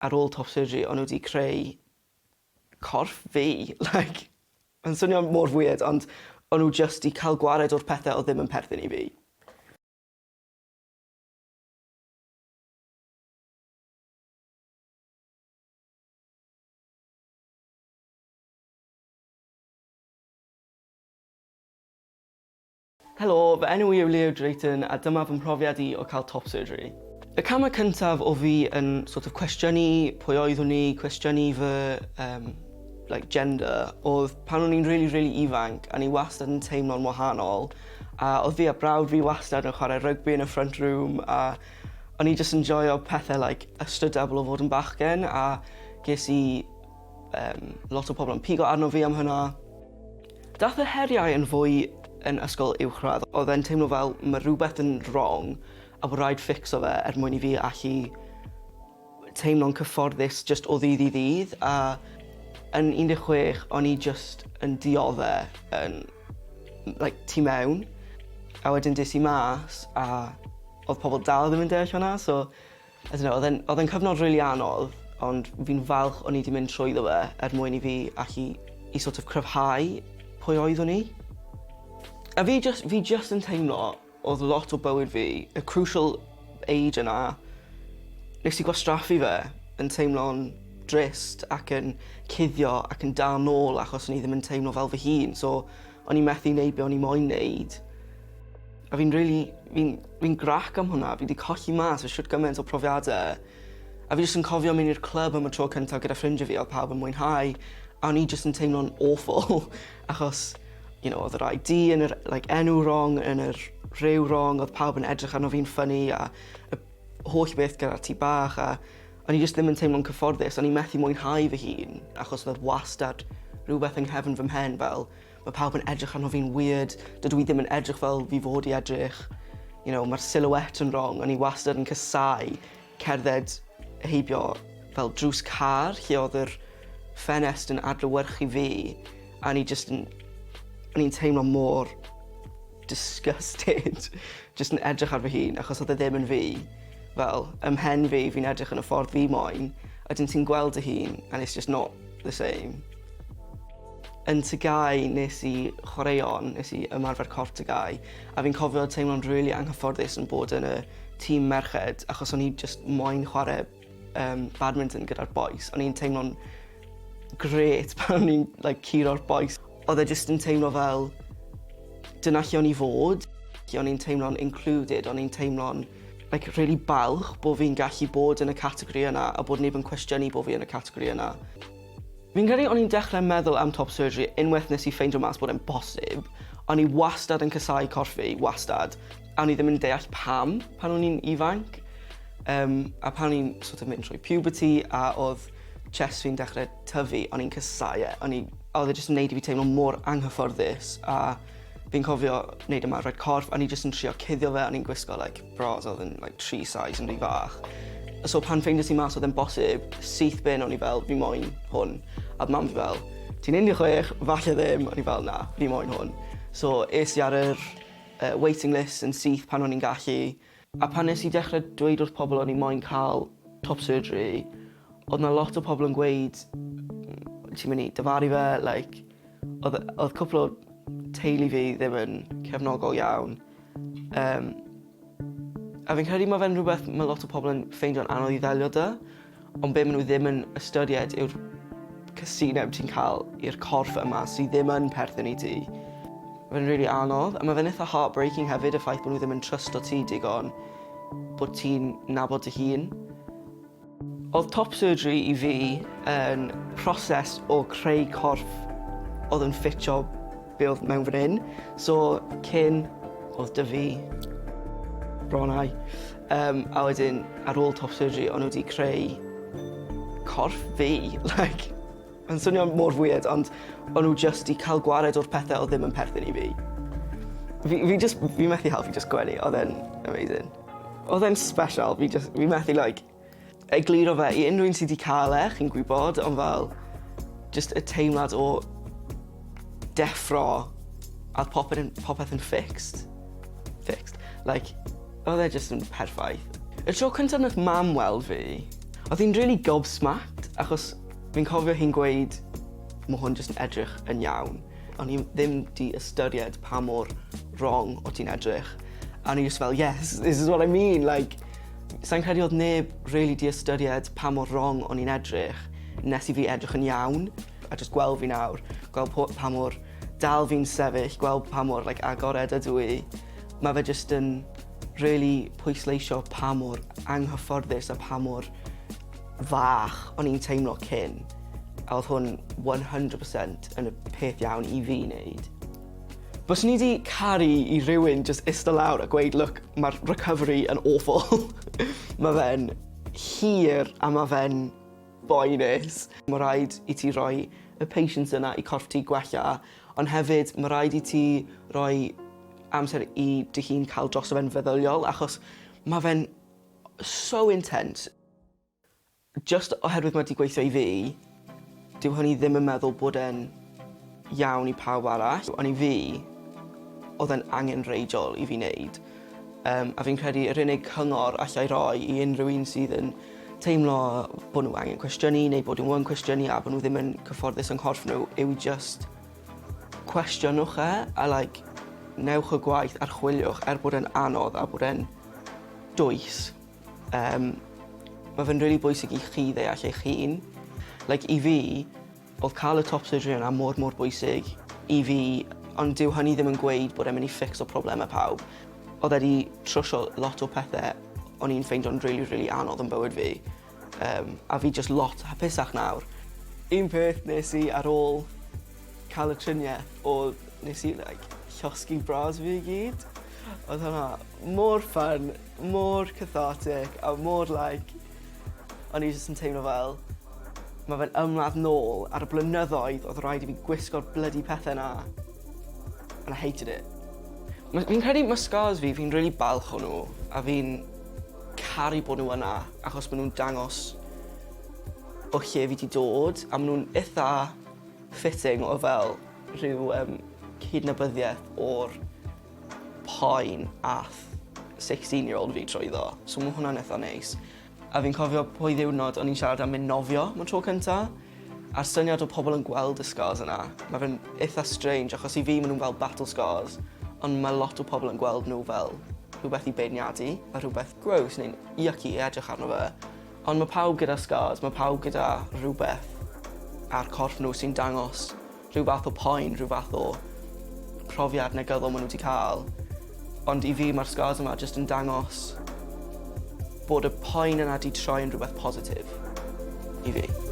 Ar ôl top surgery o'n nhw 'di creu corff fi like ma'n swnio mor weird ond o'n nhw jyst 'di ca'l gwared o'r pethe odd ddim yn perthyn i fi. Helo, fy enw i yw Leo Drayton a dyma fy mhrofiad i o cael top surgery. Y camau cyntaf o fi yn sort of cwestiynu pwy oeddwn i, cwestiynu fy um, like gender, oedd pan o'n i'n really, really ifanc a ni wastad yn teimlo'n wahanol a oedd fi a brawd fi wastad yn chwarae rygbi yn y front room a o'n i jyst yn joio pethau like ystrydebol o fod yn bachgen a ges i um, lot o pobl yn pigo arno fi am hynna. Daeth y heriau yn fwy yn ysgol uwchradd. Oedd e'n teimlo fel ma' rhywbeth yn wrong a bod rhaid fficso fe er mwyn i fi allu teimlo'n cyfforddus jyst o ddydd i ddydd a yn 16 o'n i jyst yn diodde yn like tu mewn a wedyn des i mas a oedd pobl dal ddim yn deall hwnna so I don't know odd e'n odd e'n cyfnod rili anodd ond fi'n falch o'n i 'di mynd trwyddo fe er mwyn i fi allu i sort of cryfhau pwy oeddwn i. A fi jyst fi jyst yn teimlo o'dd lot o bywyd fi, y crucial age yna, nes i gwastraffu fe yn teimlo'n drist ac yn cuddio ac yn dal nôl achos o'n i ddim yn teimlo fel fy hun so o'n i methu neud be' o'n i moyn neud. A fi'n rili fi'n fi'n grac am hwnna fi 'di colli mas ar shwt gyment o profiade. A fi jyst yn cofio mynd i'r clwb am y tro cyntaf gyda ffrindie fi a odd pawb yn mwynhau a o'n i jyst yn teimlo'n awful achos you know odd yr ID yn yr like enw rong yn yr rhyw rong odd pawb yn edrych arno fi'n funny a y holl beth gyda'r tŷ bach a o'n i jyst ddim yn teimlo'n cyfforddus o'n i methu mwynhau fy hun achos o'dd wastad rhywbeth yng nghefn fy mhen fel Mae pawb yn edrych arno fi'n weird, dydw i ddim yn edrych fel fi fod i edrych, you know, mae'r silhouette yn wrong, o'n i wastad yn casáu cerdded heibio fel drws car lle oedd yr ffenest yn adlewyrchu fi a o'n i jyst yn, o'n i'n teimlo mor disgusted jyst yn edrych ar fy hun achos oedd e ddim yn fi. Fel, ym mhen fi, fi'n edrych yn y ffordd fi moyn, a wedyn ti'n gweld dy hun and it's just not the same. Yn TGAU nes i chwaraeon, nes i ymarfer corff TGAU, a fi'n cofio teimlo'n rili anghyfforddus yn bod yn y tîm merched achos o'n i jyst moyn chwarae yym badminton gyda'r bois. O'n i'n teimlo'n grêt pan o'n i'n like curo'r bois. O'dd e jyst yn teimlo fel dyna lle o'n i fod. Lle o'n i'n teimlo'n included, o'n i'n teimlo'n like rili balch bo' fi'n gallu bod yn y categori yna a bod neb yn cwestiynu bo' fi yn y categori yna. Fi'n credu o'n i'n dechrau meddwl am top surgery unwaith nes i ffeindio mas bod e'n bosib. O'n i wastad yn casáu corff fi, wastad. A o'n i ddim yn deall pam pan o'n i'n ifanc. Um, a pan o'n i'n sort of mynd trwy puberty a oedd chest fi'n dechrau tyfu, o'n i'n casáu e. O'n i, oedd e jyst yn neud i fi teimlo mor anghyfforddus a fi'n cofio wneud ymarfer corff, o'n i jyst yn trio cuddio fe, o'n i'n gwisgo like bras oedd yn like 3 size yn rhy fach. So pan ffeindies i mas oedd e'n bosib, syth bin o'n i fel, fi moyn hwn. A oedd mam fi fel, ti'n 16, falle ddim. O'n i fel, na, fi moyn hwn. So es i ar yr uh, waiting list yn syth pan o'n i'n gallu. A pan nes i dechrau dweud wrth pobl o'n i moyn cael top surgery, oedd 'na lot o pobl yn gweud, ti'n mynd i dyfaru fe, like, oedd, oedd cwpl o teulu fi ddim yn cefnogol iawn. Yym a fi'n credu ma' fe'n rhywbeth ma' lot o pobl yn ffeindio'n anodd i ddelio 'da ond be' ma' n'w ddim yn ystyried yw'r casineb ti'n ca'l i'r corff yma sy ddim yn perthyn i ti. Mae'n rili anodd a ma' fe'n itha heartbreaking hefyd y ffaith bo' n'w ddim yn trysto ti digon bod ti'n nabod dy hun. Oedd top surgery i fi yn proses o creu corff oedd yn ffitio be oedd mewn fan hyn. So cyn oedd 'da fi bronnau um, a wedyn ar ôl top surgery o'n nhw wedi creu corff fi. Like, mae'n swnio mor weird ond o'n nhw just 'di cael gwared o'r pethau oedd ddim yn perthyn i fi. Fi, fi just, fi methu helpu just gwenu, oedd e'n amazing. Oedd e'n special, fi just, fi methu like egluro fe i unrhyw un sydd 'di cael e, chi'n gwybod, ond fel jyst y teimlad o deffro a oedd popeth yn popeth yn fixed. Fixed. Like, oedd e jyst yn perffaith. Y tro cyntaf nath mam weld fi, Oedd hi'n really gobsmacked, achos fi'n cofio hi'n gweud, "Mae hwn jyst yn edrych yn iawn." O'n i ddim 'di ystyried pa mor wrong o ti'n edrych. A o'n i just fel, "Yes, this is what I mean," like, sai'n credu oedd neb really 'di ystyried pa mor wrong o'n i'n edrych nes i fi edrych yn iawn. A just gweld fi nawr, gweld pa mor dal fi'n sefyll, gweld pa mor, like, agored ydw i. Mae fe just yn really pwysleisio pa mor anghyfforddus a pa mor fach o'n i'n teimlo cyn. A oedd hwn 100% yn y peth iawn i fi wneud. Byswn i wedi caru i rywun just ista lawr a gweud, "Look, mae'r recovery yn awful. Mae fe'n hir a mae fe'n boenus." Mae rhaid i ti roi y patience yna i corff ti gwella, ond hefyd mae rhaid i ti roi amser i dy hun cael drosto fe'n feddyliol, achos mae fe'n so intense. Just oherwydd mae wedi gweithio i fi, dyw hynny ddim yn meddwl bod e'n iawn i pawb arall. Ond i fi, oedd e'n angenrheidiol i fi wneud. A fi'n credu yr unig cyngor allai roi i unrhyw un sydd yn teimlo bod nhw angen cwestiynu neu bod nhw yn cwestiynu a bod nhw ddim yn cyfforddus yng nghorff nhw yw just cwestiynwch e a, like, newch y gwaith, archwiliwch, er bod e'n anodd a bod e'n dwys. Mae fe'n really bwysig i chi ddeall eich hun. Like, i fi, oedd cael y top surgery yna mor mor bwysig i fi, ond dyw hynny ddim yn gweud bod e'n mynd i fixo problemau pawb. Oedd e wedi trwsio lot o pethau o'n i'n ffeindio'n really, really anodd yn bywyd fi. A fi just lot hapusach nawr. Un peth nes i ar ôl cael y triniaeth oedd nes i, like, llosgi bras fi i gyd. Oedd hwnna mor fun, mor cathartic a mor, like, o'n i jyst yn teimlo fel mae fe'n ymladd nôl ar y blynyddoedd oedd rhaid i fi gwisgo'r bloody pethau 'na. And I hated it. Fi'n credu mae scars fi, fi'n really balch o nhw a fi'n caru bod nhw yna achos maen nhw'n dangos o lle fi wedi dod a maen nhw'n eitha fitting o fel rhyw cydnabyddiaeth o'r poen ath 16-year-old fi trwyddo. So mae hwnna'n eitha neis. A fi'n cofio pwy ddiwrnod o'n i'n siarad am mynd nofio am y tro cynta. A'r syniad o pobl yn gweld y scars yna, mae fe'n eitha strange achos i fi maen nhw'n fel battle scars, ond mae lot o pobl yn gweld nhw fel rhywbeth i beirniadu a rhywbeth gross neu'n yucky i edrych arno fe. Ond mae pawb gyda scars, mae pawb gyda rhywbeth ar corff nhw sy'n dangos rhyw fath o poen, rhyw fath o profiad negyddol maen nhw wedi cael. Ond i fi mae'r scars yma jyst yn dangos bod y poen yna 'di troi yn rhywbeth positif i fi.